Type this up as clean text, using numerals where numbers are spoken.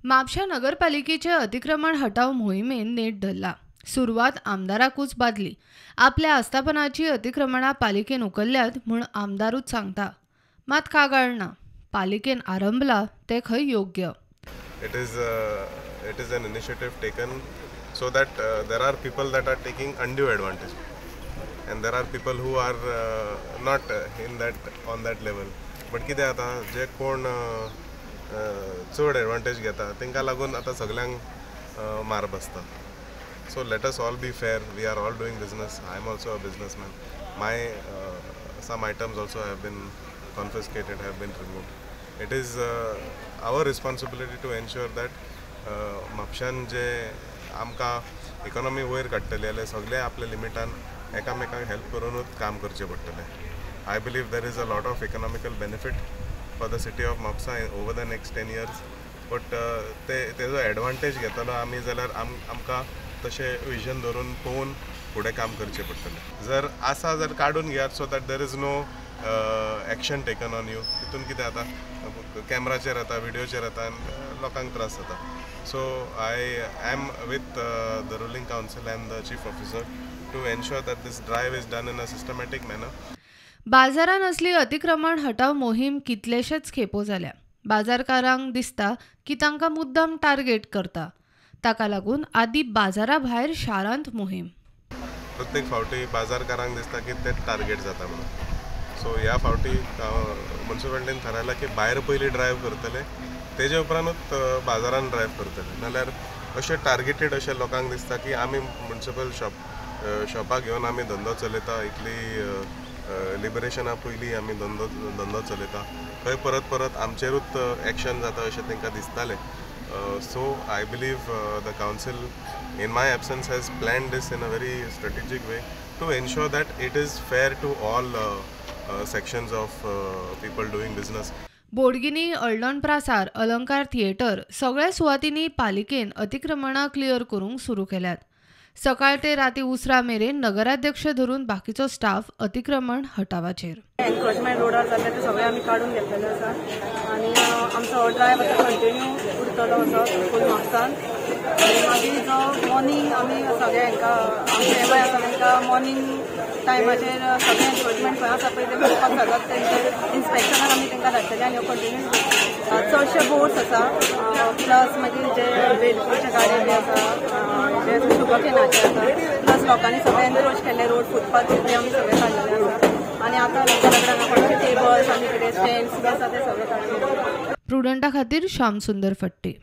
म्हापशा नगरपालिकेचे अतिक्रमण हटाव मोहिमेन नेट धरला. सुरवात आमदाराकूच बादली. आपल्या आस्थापनाची अतिक्रमणां पालिकेन उखल्ल्यात म्हूण आमदारूच सांगता, मात कागाळ ना. पालिकेन आरंभला ते खंय योग्य. It is an initiative taken so that there are people that are taking undue advantage and there are people who are not in that on that level. But कितें जाता, जे कोण चड एडवांटेज घेता तांकां लागून आतां सगल्यांक मार बसता. So let us all be fair. We are all doing business. I am also a businessman. My some items also have been confiscated, have been removed. It is our responsibility to ensure that म्हापशान जे आमकां economy वयर काडटली जाल्यार सगळे आपल्या लिमिटान एकामेकांक help करूनूच काम करचें पडटलें. I believe there is a lot of economical benefit for the city of Mapusa over the next 10 years. But ते तेजो एडवांटेज घेतलो आमी जाल्यार आमकां तशें विजन धरून पळोवन फुडें काम करचें पडटलें. जर आसा जर काडून घेयात so that there is no action taken on you. तितून कितें जाता, कॅमराचेर येता, विडियोचेर येता आनी लोकांक त्रास जाता. So I am with the ruling council and the chief officer to ensure that this drive is done in a systematic manner. बाजारान असली अतिक्रमण हटाव मोहीम कितलेशेच खेपो जाल्या. बाजारकारांक दिसता की तांकां मुद्दाम टार्गेट करता. ताका लागून आदी बाजारा भायर शारांत मोहीम. प्रत्येक फावटी बाजारकारांक दिसता की ते टार्गेट जाता म्हणून. सो ह्या फावटी म्युनिसिपालिटीन थारायलां की भायर पयलीं ड्रायव्ह करतले, तेजे उपरांतूच बाजारान ड्रायव्ह करतले. नाल्यार अशें टार्गेटेड अशें लोकांक दिसता की आमी म्युनिसिपल शॉपाक घेवन आमी धंदो चलयता, इतली लिबरेशना पयलीं आमी धंदो चलयता, थंय परत परत आमचेरूच एक्शन जाता अशें तांकां दिसतालें. So I believe the council in my absence has planned this in a very strategic way to ensure that it is fair to all sections of people doing business. Bodgini, Aldona प्रासार, अलंकार theatre सगळ्या सुवातींनी पालिकेन अतिक्रमणां clear करूंक सुरू केल्यात. सकाळ ते राती उसरा मेरेन नगराध्यक्ष धरून बाकीचो स्टाफ अतिक्रमण हटावाचेर. एन्क्रोचमेंट रोडार जाल्ले ते सगळे आमी काडून घेतलेले आसा आनी आमचो ड्रायव्ह आतां कंटिन्यू उरतलो असो फूल म्हापसान. आनी मागीर जो मॉर्निंग आमी सगळे हांकां आमचे एम I आसा तांकां मॉर्निंग टायमाचेर सगळे एन्क्रोचमेंट खंय आसा पळय ते पळोवपाक जातात, तेंचे इन्स्पेक्शनाक आमी तांकां धाडटले. आनी कंटिन्यू चडशे बोट्स आसा, प्लस मागीर जे वेलपूरचे गाडे बी आसा, जे शुगर केनाचे आसा, प्लस लोकांनी सगळे एनक्रोच केल्ले रोड फुटपाथ ते आमी सगळे काडलेले आसा. आनी आतां लोकां हांगा कोणाचे टेबल्स आनी कितें स्टँड्स बी आसा ते सगळे काडले. प्रुडंटा खातीर श्याम सुंदर फट्टे.